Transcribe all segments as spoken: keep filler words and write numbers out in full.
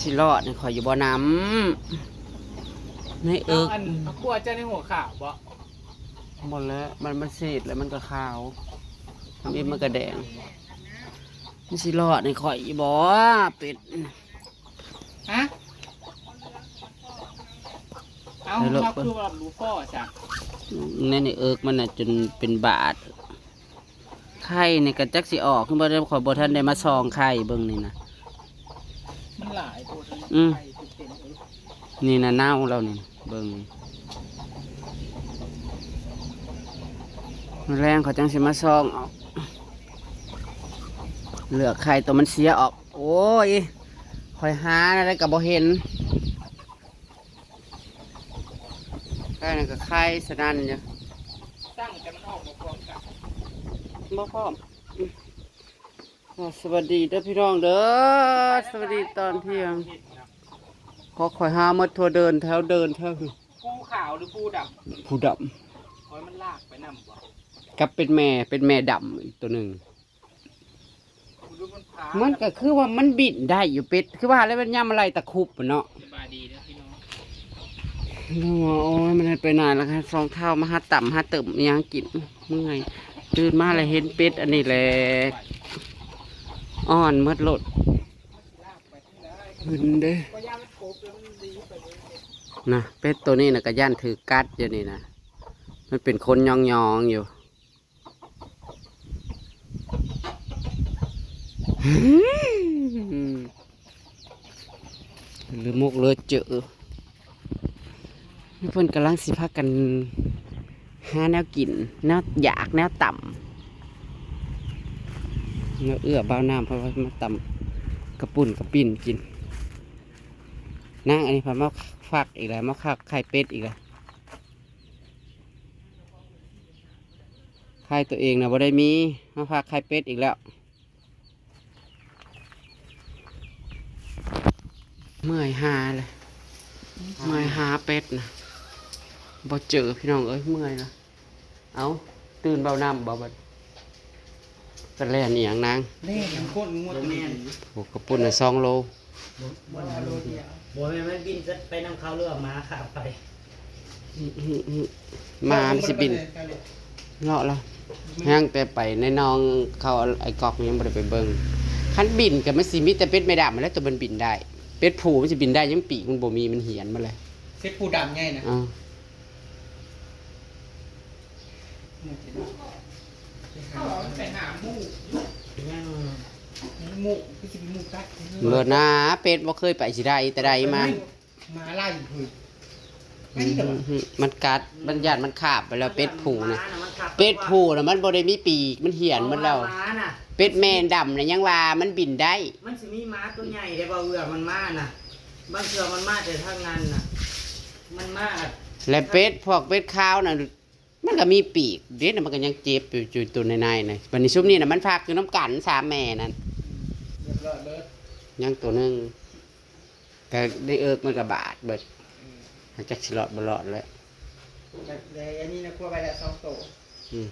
สิรอดนี่ข่อยอยู่บ่นำ ในเอิก เอาอันเอากลัวเจ้าในหัวขาวบ่ หมดแล้ว มัน มันสีดแล้วมันก็ขาว มันอิ่มมันก็แดง มันสิรอดนี่ข่อยอยู่บ่ เป็ด ฮะ เอา เดี๋ยวลบ เราคือว่าบ่พอจ้ะ ใน ในเอิกมันน่ะจนเป็นบาด ไข่นี่ก็จักสิออกคือบ่ได้ ข่อยบ่ทันได้มาส่องไข่เบิ่งนี่นะ มันหลายโพด อืม ไข่เต็มๆเลย นี่นะเน่าแล้วนี่ เบิ่ง มื้อแลงเขาจังสิมาส่องเอา เลือกไข่ตัวมันเสียออก โอ้ย ข่อยหาอะไรก็บ่เห็น ไข่นั่นก็ไข่สนั่นอยู่ ตั้งแต่มันออกมาพร้อมกัน บ่พร้อม อืม อ่ะ สวัสดีเด้อพี่น้องเด้อ สวัสดีตอนเที่ยง ขอข่อยหาหมดทั่วเดินแถวเดินแถว ภูขาวหรือภูดำ ภูดำ ขอให้มันลากไปนำบ่ กับเป็นแม่ เป็นแม่ดำอีกตัวหนึ่ง ภูดูมันพา มันก็คือว่ามันบินได้อยู่เป็ด คือว่าแล้วมันย่ำอะไรตะครุบอะเนาะ สบายดีเด้อพี่น้อง โอ้ย มันให้ไปไหนแล้วคะ สองเท่ามาหาต่ำหาเติมอิหยังกิน เมื่อย ตื่นมาแล้วเห็นเป็ดอันนี้แหละ อ่อนหมดโลด ขึ้นเด้อ นะ เป็ดตัวนี้นะก็ย่านถือกัดอยู่นี่นะ มันเป็นคนยองๆอยู่ หรือมกเลือเจอ นี่เพิ่นกำลังสิพากันหาแนวกิน แนวอยาก แนวต่ำ แนวเอื้อบ่าวน้ำ เพราะว่ามาต่ำกระปุ่นกระปิ่นกิน นางอันนี้พามาฟักอีกแล้ว มาฟักไข่เป็ดอีกแล้ว ไข่ตัวเองนะบ่ได้มี มาฟักไข่เป็ดอีกแล้ว เมื่อยหาเลย เมื่อยหาเป็ดนะ บ่เจอพี่น้องเอ้ย เมื่อยนะ เอ้า ตื่นเบาน้ำบ่บัด กะแล่นอีหยังนาง เล่นคนงวดแม่น โอ้ กระปุ่นน่ะสองโล บ่แม่นมันบินไปนำเขาหรือว่าหมาข้ามไป อืม อืม อืม หมามันสิบิน เลาะละ แฮงแต่ไปในหนองเขา ไอ้ก๊อกยังบ่ได้ไปเบิ่ง คันบินก็มันสิมีแต่เป็ดแม่ดำนั่นแหละตัวมันบินได้ เป็ดผู้มันสิบินได้ยังปีกมันบ่มี มันเหียนมาเลย เป็ดผู้ดำไงนะ อ่า เขาบอกมันไปหาหมู่ ยัง หมู่คือสิเป็นหมู่กัด เลิศนะ เป็ดบ่เคยไปสิได้แต่ใดมา หมาไล่เฮ้ย อืม มันกัด มันย่านมันคาบไปแล้ว เป็ดผู้นะ หมาน่ะมันคาบ เป็ดผู้นะมันบ่ได้มีปีก มันเหียนหมดแล้ว เพราะว่าหมาน่ะ เป็ดแม่ดำนะยังว่ามันบินได้ มันสิมีหมาตัวใหญ่ได้บ่ เอื้อมันมาน่ะ บางเทื่อมันมาแต่ทางนั้นน่ะ มันมา และเป็ด พวกเป็ดขาวน่ะ มันก็มีปีกเด้นะ มันก็ยังเจ็บอยู่ อยู่ตัวในๆนะ บัดนี้ซุมนี้น่ะมันฟักอยู่นำกันสามแม่นั่น เรียบร้อยเบิด ยังตัวหนึ่ง ก็ได้เอิกมันก็บาดเบิด อืม จักสิรอดบ่รอดแล้ว แต่อันนี้นะ กลัวไปแล้วสองตัว อืม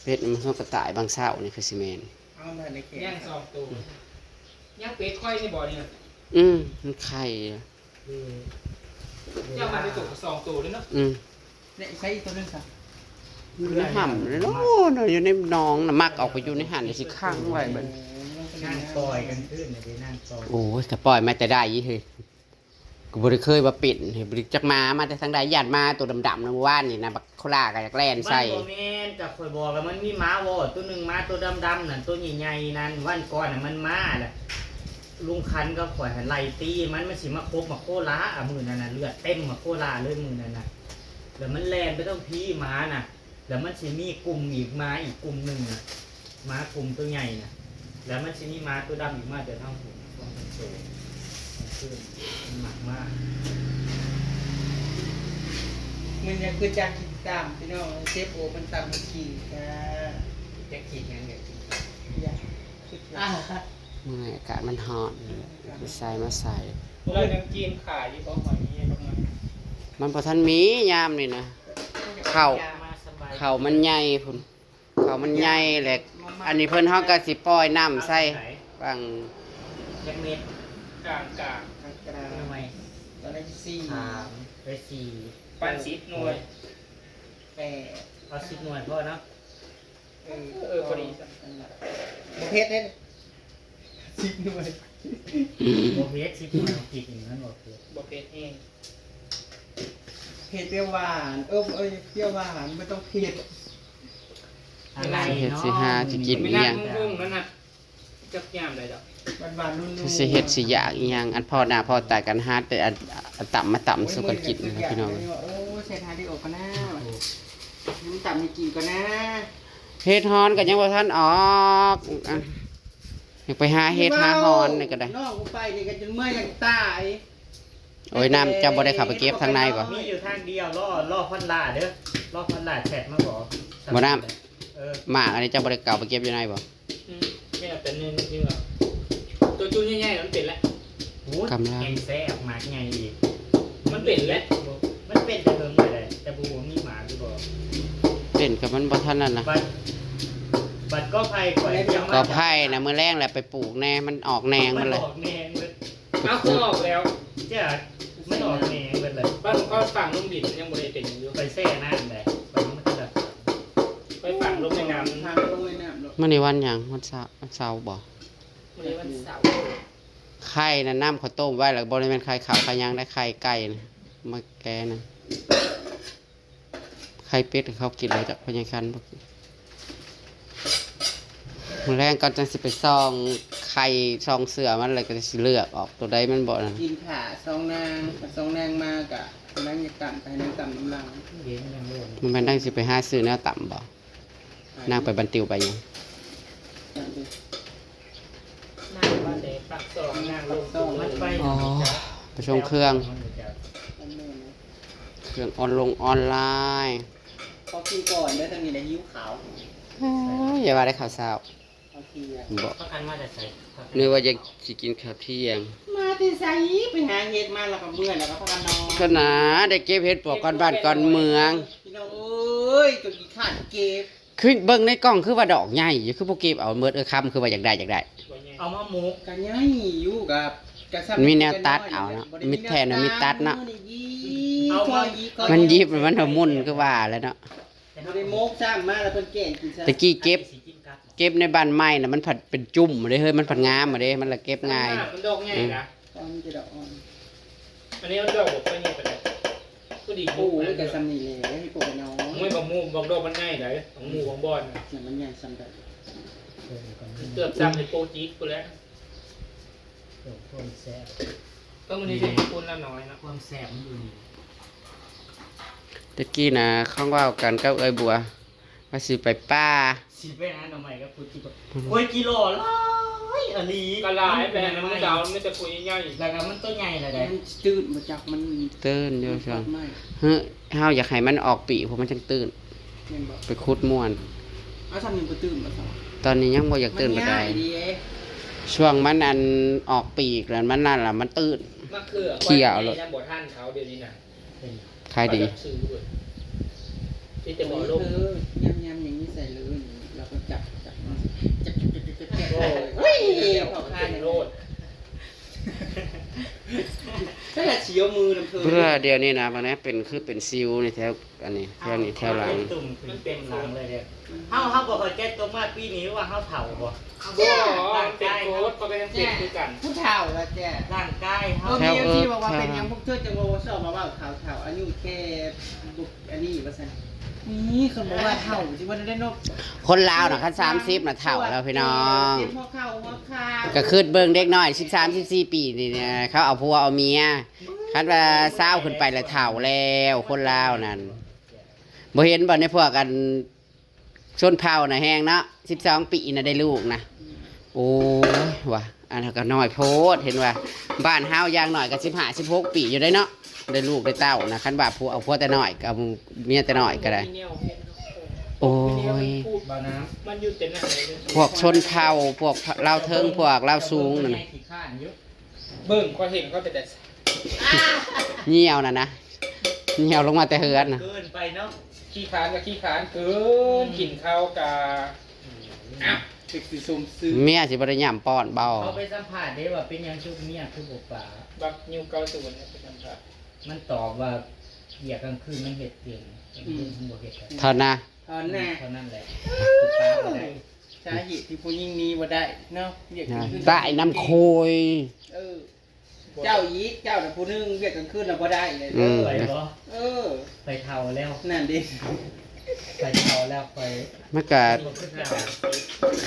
เป็ดมันต้องกระต่ายบางเช้านี่คือสิแม่น เอามาในเขต ย่างสองตัว ย่างเป็ดค่อยนี่บ่นี่นะ อืม มันไข่ เจ้ามาได้ตัวสองตัวเลยเนาะ อืม เนี่ยใช้อีกตัวหนึ่งครับ อยู่ในหั่นเลยเนาะ อยู่ในหนองน่ะ มักออกไปอยู่ในหั่นเลยสิขังไว้บัด นั่งปล่อยกันขึ้นน่ะเด้ นั่งปล่อย โอ้ย ก็ปล่อยมาแต่ได้เฮ้ย ก็บ่ได้เคยว่าเป็นเฮ้ย บ่ได้จักหมามาแต่ทางใด ย่านหมาตัวดำๆนะ เมื่อวานนี่นะ บักโคล่าก็อยากแล่นใส่ มันบ่แม่น ก็ข่อยบอกแล้ว มันมีหมาว่อตัวหนึ่ง หมาตัวดำๆนั่น ตัวใหญ่ๆนั่น วันก่อนน่ะมันมาแหละ ลุงคันก็ข่อยหันไล่ตีมัน มันสิมาคบมาโคล่าอ่ะ มื้อนั้นน่ะ เลือดเต็มมาโคล่าเลยมื้อนั้นน่ะ แล้วมันแล่นไปต้องพีหมาน่ะ แล้วมันสิมีกลุ่มอีก หมาอีกกลุ่มหนึ่งน่ะ หมากลุ่มตัวใหญ่น่ะ แล้วมันสิมีหมาตัวดำอีกมาแต่ทางผม มันหมักมาก มันยังคือจักกินตามพี่น้อง เชฟโอมันตำมากินค่ะ จักกินยังอยากกิน อยาก อ่ะ มื้อนี้อากาศมันร้อน ไปใส่มาใส่ เรายังกินขายอยู่บ่ หอยนี่ประมาณ มันบ่ทันมียามนี่นะ ข้าว ข้าวมันใหญ่พุ้น ข้าวมันใหญ่แหละ อันนี้เพิ่นเฮาก็สิปล่อยน้ำใส่ ฟัง จักเม็ด กลางกลาง กลาง หน่วย ตอนแรกสี่ สามไปสี่ ปันสิบหน่วย แปด เอาสิบหน่วยพอเนาะ เออ เออพอดี นั่นแหละบ่เผ็ดเด้สิบหน่วย โอเคสิบหน่วยเอาผิดอย่างนั้นโอเค บ่เผ็ดแห้ง เผ็ดเปรี้ยวหวาน เออเออเปรี้ยวหวานไม่ต้องเผ็ด อะไร เฮ็ด เนาะ สิหาสิกิน ไม่ อีห นั่ ยัง ง งงๆนั่นน่ะจักยามใดดอก หวานหวานนุ่มๆ สิเฮ็ดสิอยากอีหยังอันพ่อหน้าพ่อตากันหาแต่อันอันต่ำมาต่ำสู่กันกินนะพี่น้อง โอ้ยใส่ทาได้ออกกันนะน้ำต่ำมีกินก่อนนะ เฮ็ดฮ้อนก็ยังบ่ทันออกอ่ะอยากไปหาเฮ็ดหาฮ้อนนี่ก็ได้ น้องกูไปนี่ก็จนเมื่อยอยากตาย โอ้ยน้ำเจ้าบ่ได้เข้าไปเก็บทางในบ่ มีอยู่ทางเดียวล่อล่อพัดลาเด้อล่อพัดลาแชทมาบอก บ่น้ เออ หมากอันนี้เจ้าบ่ได้เข้าไปเก็บอยู่ในบ่ อืมไม่เอาแต่นี่นี่ว่าตัวจุ่นใหญ่ๆมันเป็นแล้ว โอ้ย กำลัง แกงแซ่บหมากใหญ่อีก มันเป็นแล้ว มันเป็นแต่เพิ่งเลยแต่บูมีหมาคือบอก เป็นกับมันบ่ทันนั่นนะ บัดบัดก็ไผ่ก่อยเดียว ก็ไผ่นะมื้อแรงแหละไปปลูกแน่มันออกแหนงมันเลย ออกแหนงเลย เอาคือออกแล้ว เจ้ามันออกแหนงเลยเลย บ้านก็ฝั่งลุงดินยังบ่ได้เป็นอยู่ ไปแช่น้ำเลยมันมันจะแบบ ไปฝั่งลงในน้ำ ทางลงในน้ำเนาะ มื้อนี้วันหยังวันเสาร์วันเสาร์บ่ มื้อนี้วันเสาร์ ไข่นะน้ำข้าวต้มไว้แล้วบ่ได้แม่นไข่ขาวไข่หยังได้ไข่ไก่นะมาแกงนะไข่เป็ดเขากินแล้วจากพญาคันบ่กินมื้อแรงก็จังสิไปส่องไข่ส่องเสื้อมันแล้วก็สิเลือกออกตัวใดมันบ่นั่น กินขาสองนางสองนางมากะนั่งอยากต่ำไปนั่งต่ำน้ำลัง เย็นยังโล่ง มันแม่นนั่งสิไปหาซื้อแนวต่ำบ่นั่งไปบันติวไปหยัง ต่ำไป นั่งบ้านเด็กปากซองนั่งลง ต้องมันไป อ๋อไปส่งเครื่อง อันนี้นะ เครื่องออนลงออนไลน์ พอกินก่อนได้ทางนี้ได้หิ้วขาว เอ้ยอย่าว่าได้ข้าวเช้า เอาเทียน บ่ พักกันมาแต่ใส่ นึกว่าจะสิกินข้าวเที่ยง มาแต่ใสไปหาเห็ดมาแล้วก็เมื่อยแล้วก็พากันนอน ก็หนาได้เก็บเห็ดปวกก่อนบ้านก่อนเมือง พี่น้องเอ้ยจนขี้ขาดเก็บ คือเบิ่งในกล้องคือว่าดอกใหญ่อยู่คือบ่เก็บเอาเมิดเออคำคือว่าอยากได้อยากได้ เอามาหมก กันใหญ่อยู่กับกับ มันมีแนวตัดเอาเนาะมีแทนน่ะมีตัดเนาะ เอามาหยิบ มันหยิบมันละมุนคือว่าแล้วเนาะ บ่ได้โมกสร้างมาแล้วเพิ่นแกงกินซะ ตะกี้เก็บ เก็บในบ้านใหม่น่ะมันผัดเป็นจุ่มเด้เฮ้ยมันผัดงามมาเด้มันละเก็บง่าย มันดอกใหญ่นะ ตอนมันจะดอกอ่อน อันนี้มันดอกแบบนี้ไปเลยก็ดี โอ้ยแต่ซ้ำนี่แหละให้ปวดน้อง มวยของหมูของดอกมันง่ายเลยของหมูของบอลน่ะ เนี่ยมันใหญ่ซ้ำแบบ เกือบซ้ำในโปรจิกกูแล้ว ความแซ่บ ก็มันนี่เป็นปูนละน้อยเนาะ ความแซ่บมันอยู่นี่ ตะกี้นะข้างเว่ากันกับเอ้ยบัวว่าสิไปป่า สิไปหาหน่อไม้กับพุทธิโอ้ยกิโลร้อยอลี กระลายไปนะมันดาวไม่จะคุยง่าย แล้วก็มันตัวใหญ่เลยเด้ มันตื่นมาจากมัน ตื่นอยู่ซั่น ไม่ เฮ้ยเฮาอยากให้มันออกปีกพวกมันจังตื่น แม่นบ่ ไปขุดม่วน เอาซ้ำยังบ่ตื่นมาซ้ำ ตอนนี้ยังบ่อยากตื่นปานใด มัง่ายดีเอ้ย ช่วงมันอันออกปีกแล้วมันนั่นล่ะมันตื่น มะเขือ เขี่ยเอาเลย ยังบ่ทันเขาเดี๋ยวนี้นะ ขายดี เขาจะซื้อเว้ยที่จะบอกลูก เออยำๆอย่างนี้ใส่เลยเราก็จับจับมาจับจับจับจับจับ โอ้ เฮ้ยเขาคาย เป็นโลด ถ้าอยากเฉียวมือนำเธอ เพื่อเดี๋ยวนี้นะบางนี้เป็นคือเป็นซิวในแถวอันนี้แถวนี้แถวหลัง เป็นตุ่มเป็นเต็มหลังเลยเนี่ยเฮาเฮาบอกว่าแก้ตัวมาปีนี้ว่าเฮาเฒ่าบ่ บ่เป็นโค้ดเขาก็ยังเป็นคือกัน ผู้เฒ่าละแก ร่างกายเฮา เออมีเอฟซีบอกว่าเป็นยังพวกเธอจังว่าสอบมาว่าเฒ่าเฒ่าอายุแค่บุกอันนี้ว่าซั่นนี่คนบอกว่าเฒ่าที่ว่าได้เนาะ คนลาวน่ะคันสามสิบน่ะเฒ่าแล้วพี่น้อง หัวเข่าหัวเข่า ก็คือเบิ่งเด็กน้อยสิบสาม สิบสี่ปีนี่เนี่ยเขาเอาผัวเอาเมียคันว่าซาวขึ้นไปแล้วเฒ่าแล้วคนลาวนั่นบ่เห็นบ่ในพวกกันชนเผ่าน่ะแฮงเนาะสิบสองปีน่ะได้ลูกนะโอ้ยว่ะอันนั้นก็น้อยโพดเห็นว่าบ้านเฮาอย่างน้อยก็สิบห้า สิบหกปีอยู่ได้เนาะได้ลูกได้เต้านะคันว่าผัวเอาผัวแต่น้อยก็เอาเมียแต่น้อยก็ได้ โอ้ย บ่น้ มันอยู่เต็มหน้าเลย พวกชนเผ่าพวกลาวเทิงพวกลาวสูงนั่นน่ะ ำขี้ข้านอยู่ เบิ่งก็เห็นก็เป็นแต่ เหี่ยวน่ะนะเหี่ยวลงมาแต่เฮือนน่ะ เกินไปเนาะ ขี้ขานกับขี้ขานเกินกินข้าวกับอ้าว เซ็กซี่สมซื่อ เมียสิบ่ได้ย่ำป้อนบ่ เขาไปสัมภาษณ์เด้ว่าเป็นหยังคือเมียคือบ่ปา บักนิวเก้าศูนย์เนี่ยไปสัมภาษณ์ มันตอบว่าเวียกกลางคืนมันเฮ็ดเก่ง กลางคืนมันบ่เฮ็ด เท่านะ เท่านั้น เท่านั้นแหละ คือปาบ่ได้ สาเหตุที่ผู้หญิงหนีบ่ได้เนาะ เวียกกลางคืน ตายน้ำโคย เออ เจ้าอีก เจ้าน่ะผู้หนึ่ง เวียกกลางคืนน่ะบ่ได้เลย อืม ไปบ่ เออ ไปเฒ่าแล้ว นั่นดิ ไปเฒ่าแล้ว ไป มันก็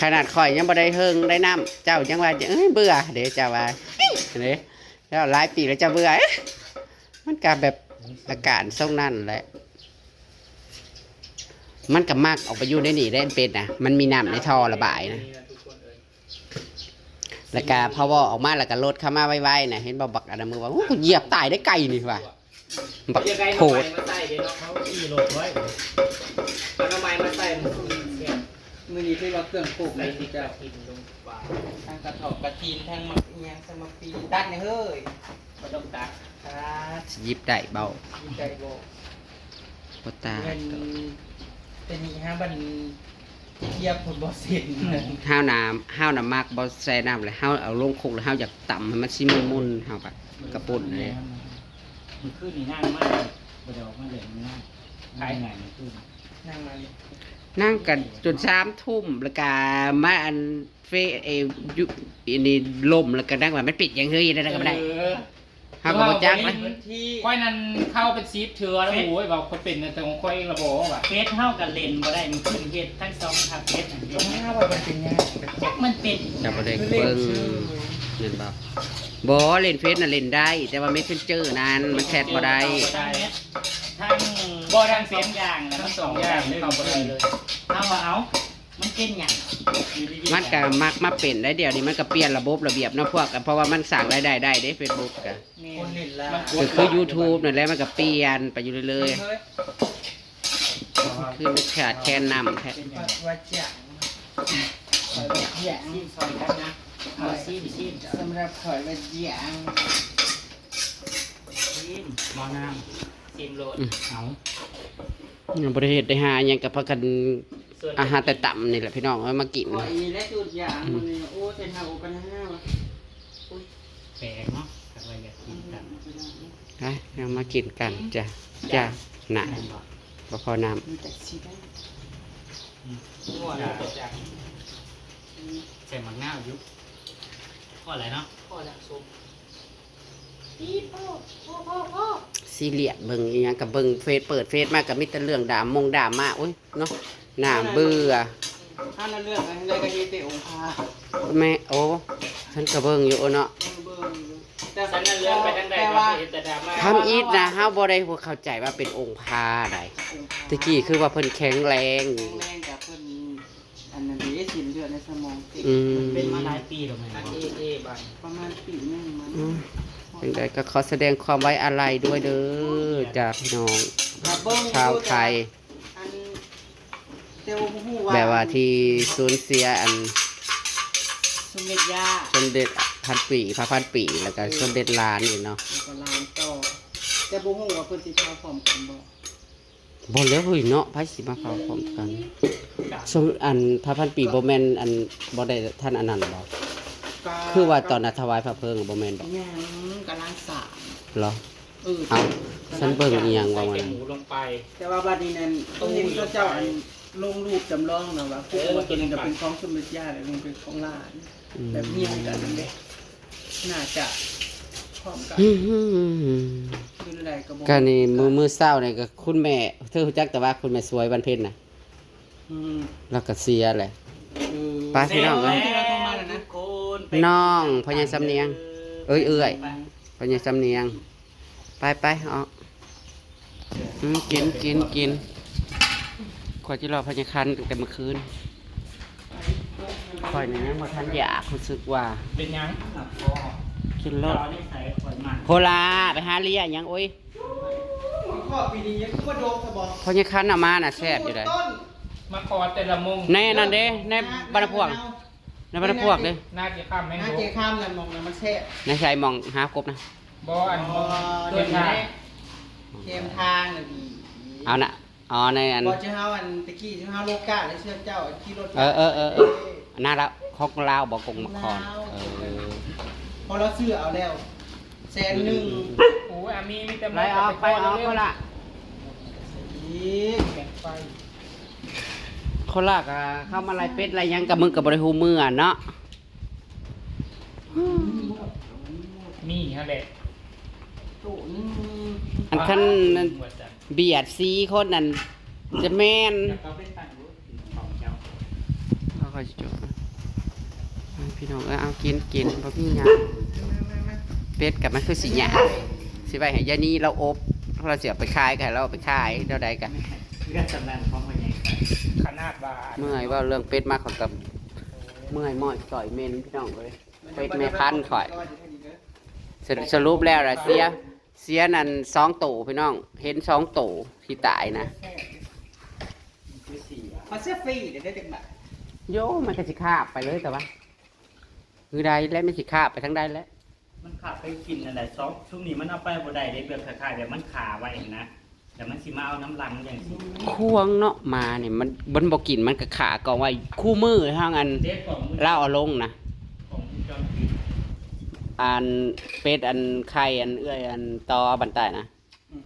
ขนาดข่อยยังบ่ได้เฮิงได้น้ำ เจ้ายังว่า เอ้ย เบื่อเด้ เจ้าว่า เด้ แล้วหลายปีแล้วเจ้าเบื่อ เอ๊ะ มันก็แบบอาการทรงนั้นแหละ มันก็มักออกไปอยู่ในนี่ได้เป็นนะ มันมีน้ำในท่อระบายนะ แล้วก็พอเว้าออกมาแล้วก็ลดเข้ามาไวๆนะ เห็นบ่ บักอันนั้น มึงว่า โอ้ กูเหยียบตายได้ไกลนี่ว่ะ บัก เรียกไอ้ โพด น้ำมันมาใส่เดี๋ยวเนาะ เขาขี่รถไว้ เอาน้ำมันมาใส่มันคือเสีย มื้อนี้ถือว่าเครื่องครบเลย ใส่ เจ้า กระถิ่นลงไป ทั้งกระเทาะกระถิน ทั้งหมากอิหยัง สมัครปี ตัดนี่เฮ้ย บ่ต้องตัด ตัด หยิบได้บ่ หยิบได้บ่ บ่ตัด เป็น เป็นนี่ฮะ บัดเทียบคนบ่เซ็น ห้าวน้ำ ห้าวน้ำมักบ่ใส่น้ำเลย ห้าวเอาลงคลุกแล้ว ห้าวอยากตำให้มันสิมุนๆ ห้าวก็กระปุ้นเลย มื้อคืนนี่นั่งมา บ่ได้ออกมาเล่นนะ ไปไหนมื้อคืน นั่งมานี่ นั่งกันจนสามทุ่ม แล้วก็มาอันเฟซ เอ่อ อยู่ อันนี้ล่ม แล้วก็นั่งว่ามันปิดหยังเฮ้ย นั่นก็บ่ได้ เออ เฮาก็บ่จักนะ ข้อยนั่นเข้าเป็นสิบเทื่อแล้ว โอ้ย ว่าข้อยเป็นแต่ของข้อยเองละบ่ว่ะ เฟซเฮาก็เล่นบ่ได้ มันขึ้นเฮ็ดทั้งสองทางเฟซนั่นเอง ว่ามันเป็นหยัง จักมันเป็น ก็บ่ได้เบิ่ง เล่นซื่อ แม่นบ่ บ่ เล่นเฟซน่ะเล่นได้ แต่ว่าเมสเซนเจอร์นั้นมันแชทบ่ได้ ทั้ง บ่ ทั้งเฟซ สองอย่างนะ มันสองอย่างเลย เข้าบ่ได้เลย เอาว่าเอา มันเป็นหยัง มันก็มักมาเป็นได้ เดี๋ยวนี้มันก็เปลี่ยนระบบระเบียบเนาะพวกกัน เพราะว่ามันสร้างรายได้ได้เด้ เฟซบุ๊ก ก็ แม่น คนเล่นหลาย ก็คือยูทูบนั่นแหละ มันก็เปลี่ยนไปอยู่เรื่อยๆ เฮ้ย คือมันขาดแคลนน้ำแท้ ว่าจัง ข้อยว่าจัง ซิมซอยกันนะ เอาซิม ซิม สำหรับข้อยว่าจัง ซิม หม้อน้ำ ซิมโลด อืม เอา ยังบ่ได้เฮ็ดได้หาหยัง ก็พากัน ส่วน อาหารแต่ต่ำนี่แหละพี่น้อง เอามากิน ข้อยนี่แหละสูตรยา อืม มื้อนี้ โอ้ ใส่ข้าวอบกันนะ แปลกเนาะ แต่ว่าอยากกินกัน ไป เอามากินกันจ้ะ จ้ะ น่ะ แม่นบ่ บ่พอน้ำ มันจะสิได้ อืม งัวนะ จ้ะ ใส่หมากนาวอยู่ พอแล้วเนาะ พอแล้ว ส้ม ปี๊ด พ่อ พ่อ พ่อ พ่อ ซีเรียสเบิ่งอีหยังก็เบิ่งเฟซ เปิดเฟซมาก็มีแต่เรื่องดรามงดราม่า โอ๊ย เนาะ น่าเบื่อ ถ้าเราเลือกอะไรก็เฮ็ดแต่องค์พระ แม่ โอ้ ฉันก็เบิ่งอยู่เนาะ เบิ่งอยู่ แต่ ฉันน่ะเลือกไปทางใด แต่ว่า ก็เห็นแต่ดราม่า ทำอิฐนะ เฮาบ่ได้เข้าใจว่าเป็นองค์พระใด องค์พระ ตะกี้คือว่าเพิ่นแข็งแรง แข็งแรงกับเพิ่น อันนั้นเด้ เส้นเลือดในสมองตีบ อืม เป็นมาหลายปีแล้วแม่นบ่ อันเอเอบัด ประมาณปีหนึ่งมั้ง อืม จังใดก็ขอแสดงความไว้อาลัยด้วยเด้อจ้าพี่น้อง ครับเบิ่ง ชาวไทย อัน แต่ว่าบ่ฮู้ว่า แบบว่าที่สูญเสียอัน สมเด็จย่า สมเด็จพันปี พระพันปี แล้วก็ เออ สมเด็จหลานนี่เนาะ แล้วก็หลานต่อ แต่บ่ฮู้ว่าเพิ่นสิเผาพร้อมกันบ่ บ่แล้วเฮ้ยเนาะ ไผสิมาเผาพร้อมกัน สม อันพระพันปีบ่แม่นอัน บ่ได้ท่านอันนั้นบ่ ก็ คือว่าตอนน่ะถวายพระเพลิงบ่แม่นบ่ ยังกำลังสร้าง เหรอ เออ เอ้า ฉันเบิ่งอีหยังวะวันนั้น ใส่หมูลงไป แต่ว่าบัดนี้นั่น ตู้ เห็นเขาเจ้าอันลงรูปจำลองนะว่า เออ ตัวนี้ก็เป็นของสมเด็จย่า แล้วมันเป็นของหลาน อืม แบบเรียงกันนั่นเด้ น่าจะพร้อมกัน อืม คืออะไรก็บอก ก็นี่มื้อ มื้อเช้านี่ก็คุณแม่ เธอรู้จักแต่ว่าคุณแม่สวยวันเพ็ญน่ะ อืม แล้วก็เสียแหละ เออ ไปพี่น้องเอ้ย แซ่บแล้วทุกคน น้องพ่อใหญ่สำเนียง เอ้ย เอื้อย ไป พ่อใหญ่สำเนียง ไปไปออก อืม กิน กิน กิน ข้อยจิรอพญาคันตั้งแต่เมื่อคืน ข้อยนี่ยังบ่ทันอยาก รู้สึกว่า เป็นหยัง กินโลด เอาได้ใส่ขวดมา โพลา ไปหาเลียหยัง โอ้ย ข้อปีนี้ยังคือว่าโดนสะบอ พญาคันเอามาน่ะ แซ่บอยู่เด้ ต้น มาขอแต่ละมง ในนั่นเด้ ในบ้านพวก ในบ้านพวกเด้ หน้าเจ๊ข้ามแม่ง หน้าเจ๊ข้ามนั่นมองนะมันแซ่บ ในใส่หม่องหากบนะ บ่อัน อ๋อ เดินทาง เดินทางน่ะดี เอาน่ะ อ๋อ ในอัน บ่เจ้าเฮาอันตะกี้เจ้าเฮาโลกาเลยเชื่อเจ้าขี่รถ เออ เออ เออ เออ หน้าละของลาวบ่ กงมาคอน ลาว เออ พอเราซื้อเอาแล้ว แสนหนึ่ง โอ้ย อ่ะ มี มีแต่ ไล่ออก ไปออก เร็วๆ คนละ อีก แสงไฟ คนละก็เข้ามาไล่เป็ดไล่หยังกับมึงกับบ่ได้ฮู้เมือเนาะ นี่ฮะแหละ อันคัน เบียดสีคนนั้นจะแม่น เขาค่อยสิจบนะ พี่น้องเอ้ย เอากิน กิน บ่มีหยัง เป็ดกับมันคือสิหยาบ สิไว้ให้ยายนี่เราอบ เราสิเอาไปขายกัน เราเอาไปขายเท่าใดกัน เลือดสำนันของมันใหญ่ไป ขนาดว่า เมื่อยเว้าเรื่องเป็ดมา ข้อยกับเมื่อยม้อยสอยเหม็นพี่น้องเอ้ย เป็ดแม่พันธุ์ข่อย สรุป สรุปแล้วล่ะ เสีย เสียนั่นสองโตพี่น้อง เห็นสองโตที่ตายนะ เขาเสียฟรีเดี๋ยวได้จังบาท โย มันก็สิคาบไปเลยแต่ว่า คือใดและไม่สิคาบไปทางใดแล้ว มันคาบไปกินนั่นแหละ ซอกซุมนี้มันเอาไปบ่ได้เด้ แบบคล้ายๆแบบมันขาไว้หั้นนะ แต่มันสิมาเอาน้ำลังจังซี่ ควงเนาะ หมาเนี่ย มัน มันบ่กิน มันก็ขากองไว้ คู่มือทางอัน เด็กของมือ ลาวเอาลงนะ ของมือจอมกิน อันเป็ด อันไข่ อันเอื้อย อันต่อบันไตนะ อืม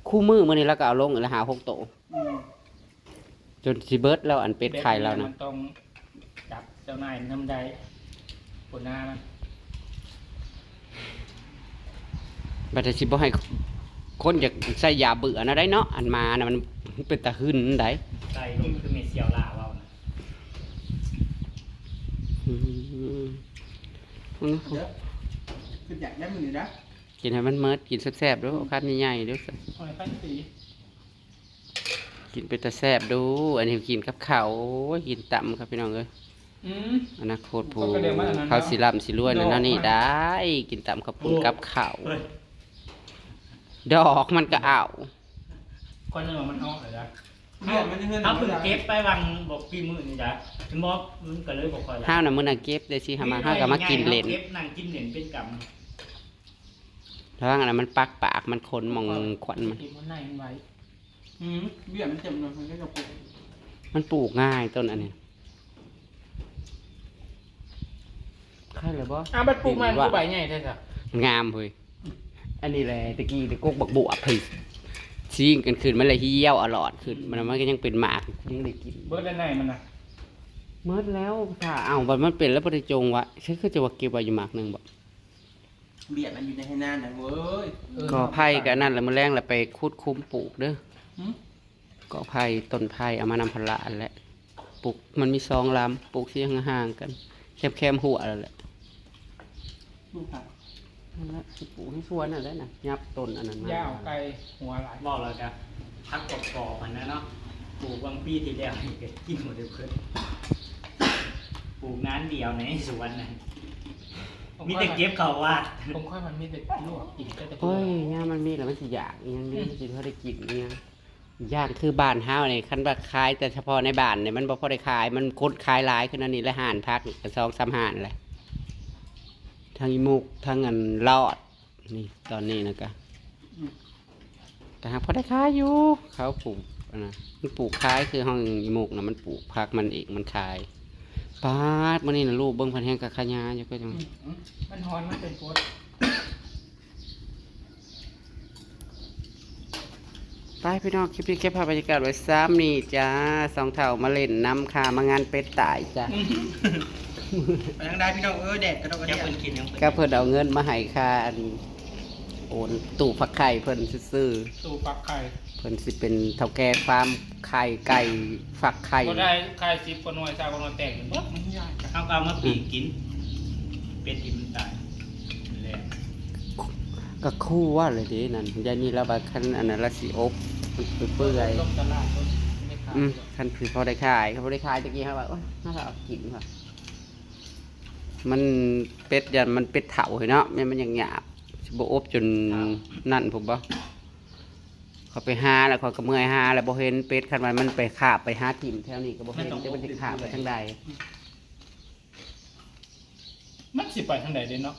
คู่มือมื้อนี้เราก็เอาลงอีกแล้ว ห้าหกโต อืม จนสิเบิดแล้ว อันเป็ดไข่เรานะ มันต้องจับเจ้านายนำได้ หัวหน้ามัน บัดนี้สิบ่ให้คนอยากใส่ยาเบื่อนะได้เนาะ อันหมานะมันเป็นตาหื่นได้ ใส่ลงคือเมเซียวลาเว้านะ อืม อืม เด้อ คืออยากได้มื้อนี้นะ กินให้มันเมิด กินแซ่บๆเด้อ เอาคำใหญ่ๆเด้อ หอยพันปี กินเป็นตาแซ่บดู อันนี้กินกับข้าว โอ้ย กินตำครับพี่น้องเอ้ย อืม อนาคตผู้ เขาก็เรียกว่าอันนั้นเนาะ เขาสิร่ำสิรวยนั่น ดอก เนาะนี่ มัน ได้ กินตำข้าวปุ้นกับข้าว เฮ้ย ดอกมันก็เอา คนหนึ่งมันออกเลยนะ เนี่ยมันจะเฮือน เขาเพิ่งเก็บไปวางบอกปีมื้อนี่จ้ะ เห็นบอกมันก็เลยบอกคอยละ ห้าวน่ะมื้อน่ะเก็บได้สิ หามา ห้าวก็มากินเล่น เก็บนั่งกินเล่นเป็นกำ ระวังอันนั้นมันปักปาก มันขนหม่องขวัญมัน เก็บมันในมันไว้ อืม เบี้ยมันเต็มเลย มันก็จะปลูก มันปลูกง่ายต้นอันนี้ ใครเหรอบ่ อ่ะ มันปลูกมัน ดินว่า คือใบใหญ่แท้จ้ะ งามเฮ้ย อันนี้แหละตะกี้ตะกกบักบวบเฮ้ย ซิ่งกันขึ้นมันเลยเหี่ยวอลอดขึ้น มัน มันก็ยังเป็นหมาก ยังได้กิน เบิดแล้วในมันนะ เมิดแล้ว ถ้าเอาบัดมันเป็นแล้วบ่ได้จงไว้ ใช่คือจะว่าเก็บไว้อยู่หมากหนึ่งบ่ เบี้ยมันอยู่ในไฮนานะเว้ย เออ กอไผ่ก็อันนั้นแหละ มื้อแลงแหละไปขุดคุ้มปลูกเด้อ หืม กอไผ่ ต้นไผ่ เอามานำพะละอันแหละ ปลูก มันมีสองลำ ปลูกที่ห่างๆกัน แคมๆหัวนั่นแหละ ปลูกผัก นั่นแหละ สิปลูกที่สวนนั่นแหละนะ ยับต้นอันนั้นมา ย่าเอาไก่หัวหลาย บอกแล้วจ้ะ ผักกรอบๆมันนะเนาะ ปลูกบางปีที่แล้วนี่ก็กินหมดเลยเพิ่น ปลูกงานเดียวในสวนน่ะ มีแต่เก็บเข้าวัด ของข้อยมันมีแต่ลวกกินก็จะ โอ้ย เนี่ยมันมีแล้วมันสิอยากอีหยังนี่ มันสิพอได้กินอีหยัง อย่างคือบ้านเฮานี่ คันว่าขายแต่เฉพาะในบ้านนี่ มันบ่พอได้ขาย มันคนขายหลายขึ้นอันนี้ และห้านผักก็สองสามห้านแหละ ทั้งอีหมุก ทั้งอันลอด นี่ ตอนนี้นะกะ อืม แต่หากพอได้ขายอยู่ เขาปลูกอันนะ มันปลูกขาย คือเฮาอีหมุกนะ มันปลูกผักมันเอง มันขาย ปาด มื้อนี้นะลูกเบิ่งเพิ่นแฮงกะขะยาอยู่ ก็จัง อืม มันฮ้อน มันเป็นโพด ไปพี่น้อง คลิปนี้เก็บภาพบรรยากาศไว้ซ้ำนี่จ้า สองเฒ่ามาเล่นน้ำค่ะ มางานเป็ดตายจ้ะ ไปทางใดพี่น้องเอ้ย แดดกระดกกระเดีย ก็เพิ่นเอาเงินมาให้ค่ะ อัน โอนตู้ฟักไข่เพิ่นซื่อๆ ตู้ฟักไข่ เพิ่นสิเป็นเฒ่าแก่ฟาร์มไข่ไก่ฟักไข่ บ่ได้ไข่สิบกว่าหน่วย ซาวกว่าหน่วย แตกหมด มันใหญ่ เขาก็เอามาปิ้งกิน เป็ดที่มันตายแล้ว ก็คั่วเลยเด้นั่น ยายนี่แล้วว่าคันอันนั้นละสิอบ มันเปื่อย ลงตลาดรถไม่ขาย อืม คันคือพอได้ขาย เขาบ่ได้ขายตะกี้เขาว่า โอ๊ย น่าจะเอากินว่ะ มันเป็ดยันมันเป็ดเฒ่าเฮ้ยเนาะ แม่นมันยังหยาบ สิบ่อบจน ครับ นั่นผมบ่ เขาไปหาแล้วเขาก็เมื่อยหาแล้วบ่เห็นเป็ด คันว่ามันไปคาบไปหาถิ่มแถวนี้ก็บ่เห็น มันต้อง จะมันสิคาบไปทางใด มันสิไปทางใดเด้เนาะ